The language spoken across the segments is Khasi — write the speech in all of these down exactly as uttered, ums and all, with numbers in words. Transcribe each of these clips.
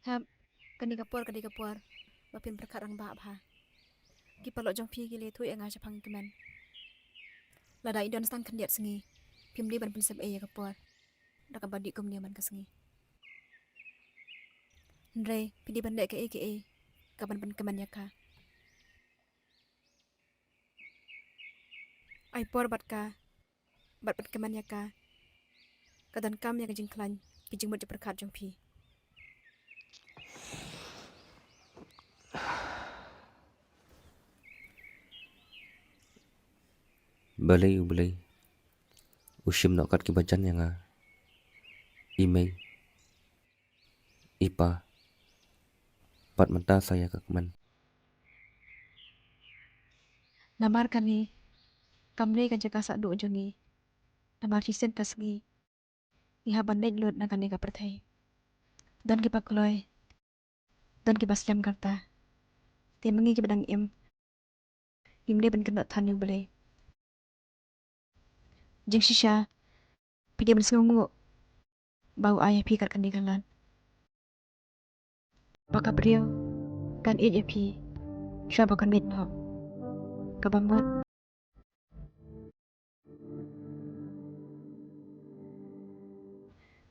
Hep, kane ka por ka dei ka por ba phin pyrkhat rangbah bha. Ki paralok jong phi ki la ïathuh ïa nga shaphang i kmen. Lada i don tang khyndiat sngi, phim dei ban pynsep ei ïa ka por da kaba dih kumne man ka sngi. Hynrei phi dei ban leh kaei kaei kaban pynkmen ïa ka. Ai por bad ka, bad pynkmen ïa ka. Ka donkam ïa ka jingkhlaiñ, ka jingmut jingpyrkhat jong phi. Balei U Blei u shim noh kat kiba jan ïa nga, i mei, i pa, bad mynta sa ïa ka kmen? Namar kane kam dei ka jaka sah duh jong ngi. Namar shisien ka sngi ngi hap ban leit lut na kane ka pyrthei. Don kiba kloi, don kiba slem karta. Te ma ngi kiba dang im, ngim dei ban kynnoh than ïa U Blei. Jingshisha, phi dei ban sngewnguh ba u ai ïa phi kat kane ka lad. Ba ka briew kan ïeit ïa phi shuwa ba kan leit noh. Kaba mut,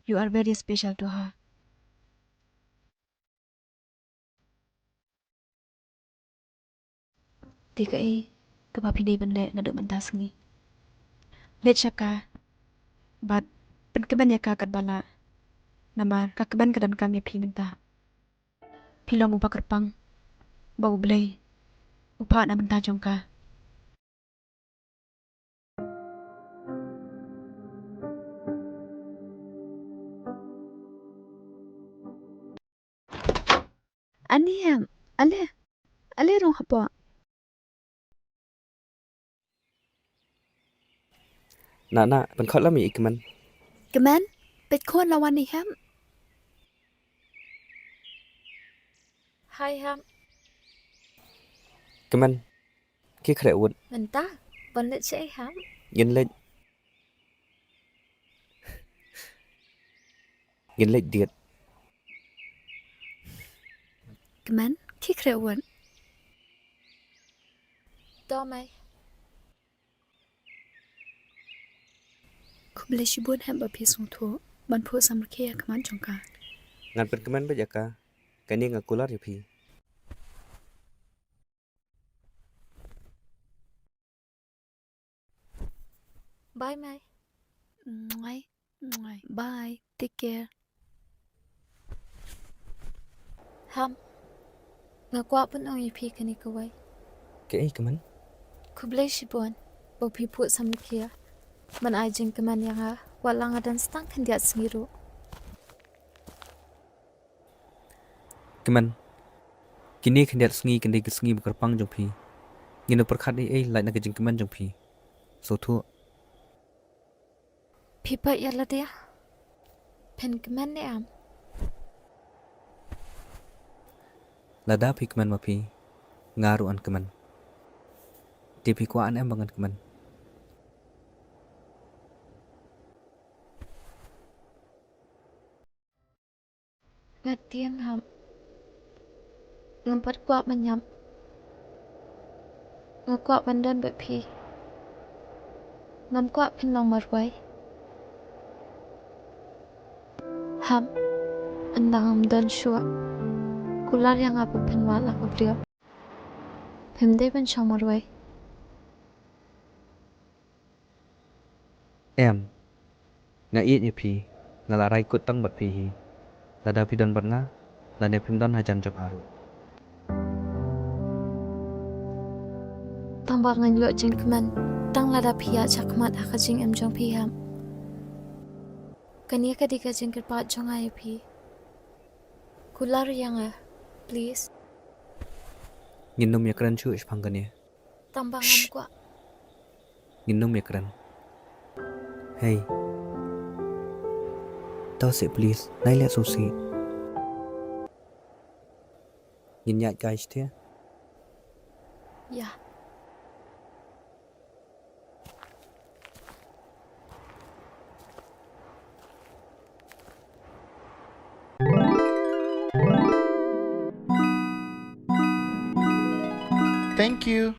you are very special to her. Te kaei kaba phi dei ban leh naduh mynta sngi? Leit sha ka bad pynkmen ïa ka katba lah. Namar ka kmen ka donkam ïa phi mynta. Phi long uba kyrpang ba U Blei u phah na bynta jong ka. Ani em, ale, ale rung hapoh. Na, na, pynkhot lam ïa i kmen. Kmen, peit khun la wan i hem. Hai hem. Kmen, khie khreh wut. Mynta ban leit shaei hem? Ngin leit, ngin leit date. Kmen, khie khreh wut. To mei. Khublei shibun hem ba phi sngewthuh ban phuh samrkhie ha khmat jong ka. Ngan pynkmen beit ïa ka. Kane nga kular ïa phi. Bye mei. Mwai, mwai. Bye. Take care. Hem, nga kwah pynong ïa phi kane kawei. Kaei Kmen? Khublei shibun ba phi phuh samrkhie ban ai jingkmen ïa nga, wat la nga don tang khyndiat sngi ruh. Kmen, kine khyndiat sngi kan dei ki sngi ba kyrpang jong phi. Ngin ym pyrkhat ei ei lait na ka jingkmen jong phi. Sngewthuh. Phi peit ïa lade, phin kmen ne em? Lada phi kmen ma phi, nga ruh ngan kmen. Te phi kwah ne em ba ngan kmen? Nga tieng hem. Ngam pat kwah ban ïap. Nga kwah ban don bad phi. Ngam kwah phin long marwei. Hem, ynda ngam don shuh, kular ïa nga ba phin wad la ka briew. Phim dei ban shong marwei. Em, nga ïeit ïa phi, nga la rai kut tang bad phi hi. Lada phi don bad nga, lane phim don hajan jong nga ruh. Tang ba ngan ïoh jingkmen tang lada phi ïaid shakhmat ha ka jingim jong phi hem. Kane ka dei ka jingkyrpad jong nga ïa phi. Kular ïa nga, please. Ngin ym ïakren shuh shaphang kane. Tang ba ngam kwah. Ngin ym ïakren. Hei. To seh please, nai leh sngewsih. Ngin ïaid kai shatei? Ïa. Thank you.